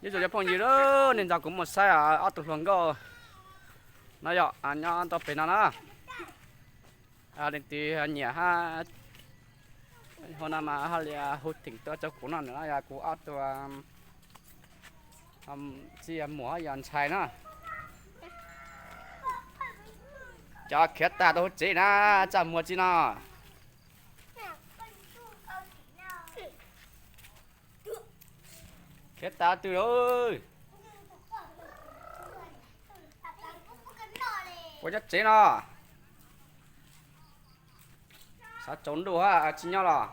Nyob zoo cov phooj ywg, nej nrog kuv mus saib ob tug hluas nkauj no yog nyob rau pem no na. Leej twg nyiam hab, hauv no mas haj li hu theem tuaj rau kuv no, nws yog kuv ob tug txij muam yog ntxhais na. Cov khiav tag rau hauv tsev na, txaj muag tsi no. Khiav tag twg lawm? Puas nyob tsev no? Xav tsaus ntuj hab tsis nyob los.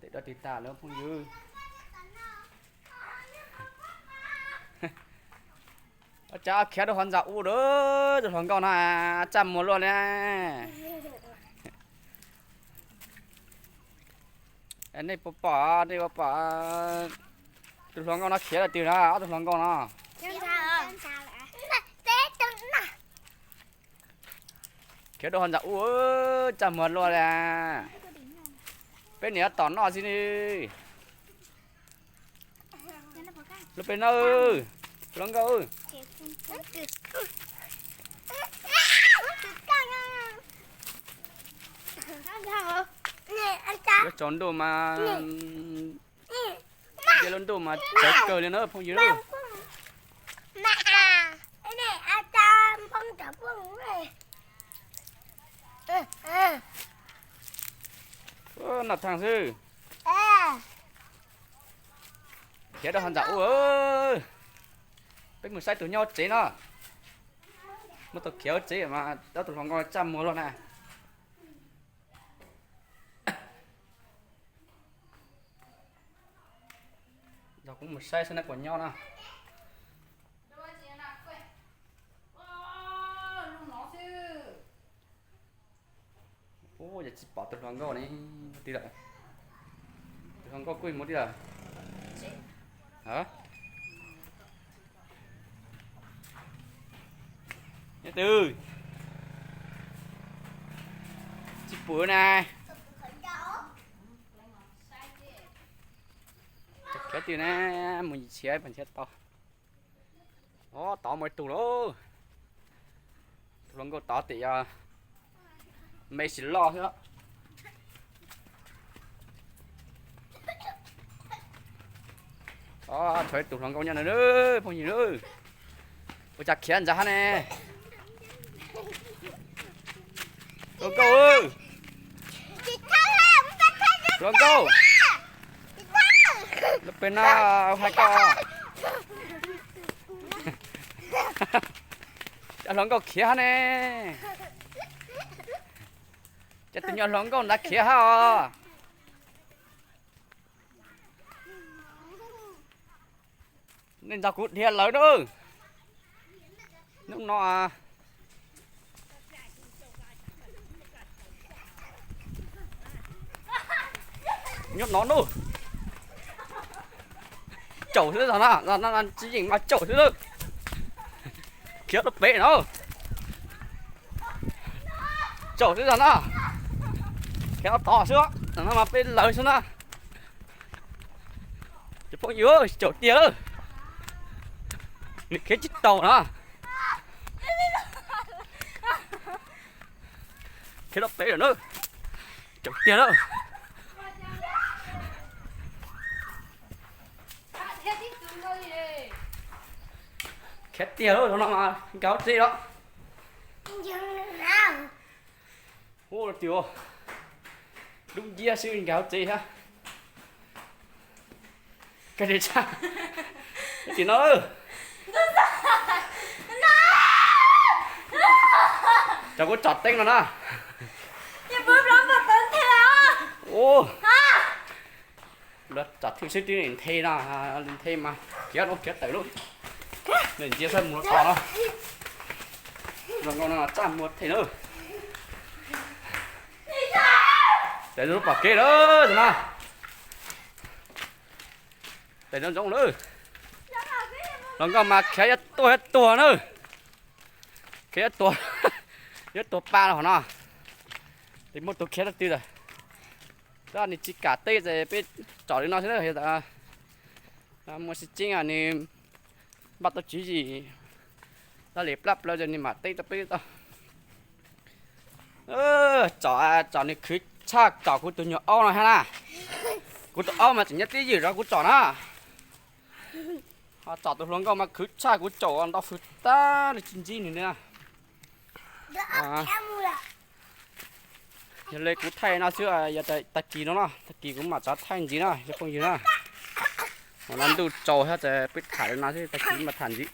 Tes dog twg tag lawm phooj ywg. Ua cas khiav rau hauv ntxa ub lawm, tus hluas nkauj no txaj muag luaj li. Nej puas pom, nej puas pom tus hluas nkauj no khiav tag twg na, ob tug hluas nkauj no? Khiav rau hauv ntxa ub, txaj muag luaj li. Peb niam tom noj xwb ni. Lub peb no, hluas nkauj. Yuav tsaus ntuj mas nce lub ntuj mas tsawv kawg li na phooj ywg. Noj thaaj xwb. Khiav rau hauv ntxa ub. Peb mus saib tus nyob tsev no. Muab tau khiav tsev mas ob tug hluas nkauj txaj muag luaj na. Yog kuv mus saib saib neb puas nyob na. Ub, yog tsis pom tus hluas nkauj ne, twg lawm? Tus hluas nkauj kuj mus twg lawm? Nyob twg? Tsis pom na. Khiav twg na, mus ntshiab ntshiab tau. Ob, tod muaj ib tug lauj. Tus hluas nkauj tod tes yog me sis loj xwb. Ob, tshuav ib tug hluas nkauj nyob no na, phooj ywg na. Ua cas khiav ntsa hab ne? Hluas nkauj, hluas nkauj, lub peb no hais koj. Cov hluas nkauj khiav hab ne. Cov tus nyuam hluas nkauj ntawd khiav hab os. Nej nrog kuv dhia lawv na. Hnub no, hnub no na, caum xwb zog na, tsis yeem mas caum xwb na. Khiav rau pem no, caum xwb zog na. Khiav tod xwb, no mas peb lawv xwb na. Cov phooj ywg, caum tiag lawm. Nws khiav tsis taus na. Khiav rau pem lawm na. Caum tiag lawm. Khiav tiag lawm, no mas nkag hauv tsev lawm. Ua tias dub nciab xwb nkag hauv tsev thiab. Kag li tshaj. Tim no, cov kuv tsom teeb no na. Ua, lawv tsom thwj xwb twb nthe no, nthe mas khiav lub khiav tawm lub. Nws ntsia saib mus rau tod no. Zoo nkauj no txaj muag them na. Tes zoo pom kev lawm no. Tes zoo zoo lawm. Hluas nkauj mas khiav yuav tuag yuav tuag na. Khiav yuav tuag, yuav tuag pa hov no. Tes muaj tus khiav tau twg lawm. Nws tsis kam teb ces peb tsom li no xwb na. Yog tas muaj sib ceeb nws npaj tau tswv yim laj lim plab plaws ces nws mam teb rau peb tau. Tsom, tsom nws khwv tshaj tsom kuv tus nyuag aub no thiab na. Kuv tus aub mas tseem nyob twj ywm zov kuv tsom na. Ho tsom tus hluas nkauj mas khwv tshaj kuv tsom ntau fwj tag li tsis ntsib nws li na. Yog li kuv thaij no xwb, yog tag kis no no, tag kis kuv mam txav thaij ntxiv na cov phooj ywg na. Ua no ntuj tsaus thiab ces peb tham li no xwb, tag kis mam tham ntxiv.